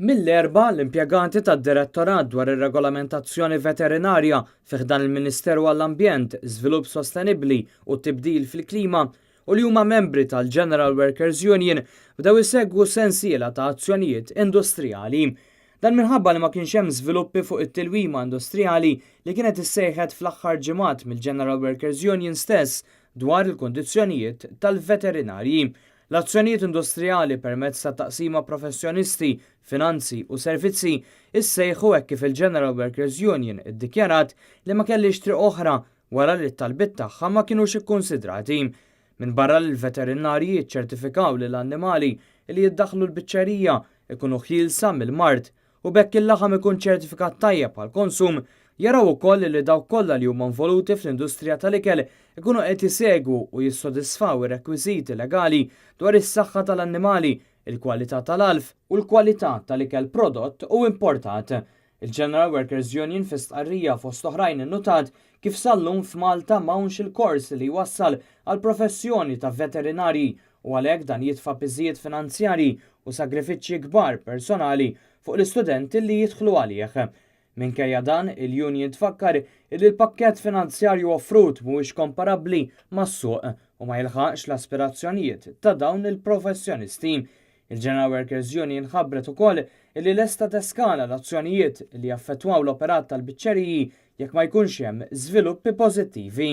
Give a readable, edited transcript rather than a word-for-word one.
Mill-Erbgħa, l-impjegati tad-Direttorat dwar ir-Regolamentazzjoni Veterinarja fi ħdan il-Ministeru għall-Ambjent, Żvilupp Sostenibbli u Tibdil fil-Klima u li huma membri tal-General Workers Union bdew isegwu sensiela ta' azzjonijiet industrijali. Dan minħabba li ma kienx hemm żviluppi fuq it-tilwima industrijali li kienet issejħet fl-aħħar ġimgħat mill-General Workers Union stess dwar il-kundizzjonijiet tal-veterinarji. L-azzjonijiet industrijali permezz ta' taqsima professjonisti, finanzi u servizzi issejħu hekk kif il-General Workers Union iddikjarat li ma kellhiex triq oħra wara li t-talbiet tagħha ma kinux ikkunsidrati. Minbarra li l-veterinarji jiċċertifikaw li l-annimali li jiddaħħlu l-biċċerija ikunu ħielsa mill-mard u b'hekk il-laħam ikun ċertifikat tajjeb għall-konsum, jaraw ukoll li dawk kollha li huma involuti fl-industrija tal-ikel ikunu qed isegwu u jissodisfaw ir-rekwiżiti legali dwar is-saħħa tal-annimali, il-kwalità tal-għalf u l-kwalità tal-ikel prodott u importat. Il-General Workers Union fi stqarrija fost oħrajn innutat kif sal-lum f'Malta m'hawnx il-kors li jwassal għal professjoni ta' veterinarji u għalhekk dan jitfa' piżijiet finanzjarji u sagrifiċċji kbar personali fuq l-istudenti li jidħlu għalih. Minkejja dan, il-union tfakkar li l-pakkett finanzjarju offrut mhuwiex komparabbli mas-suq u ma jilħaqx l-aspirazzjonijiet ta' dawn il-professjonisti. Il-General Workers Union ħabbret ukoll li lesta teskala l-azzjonijiet li jaffettwaw l-operat tal-biċċeriji jekk ma jkunx hemm żviluppi pożittivi.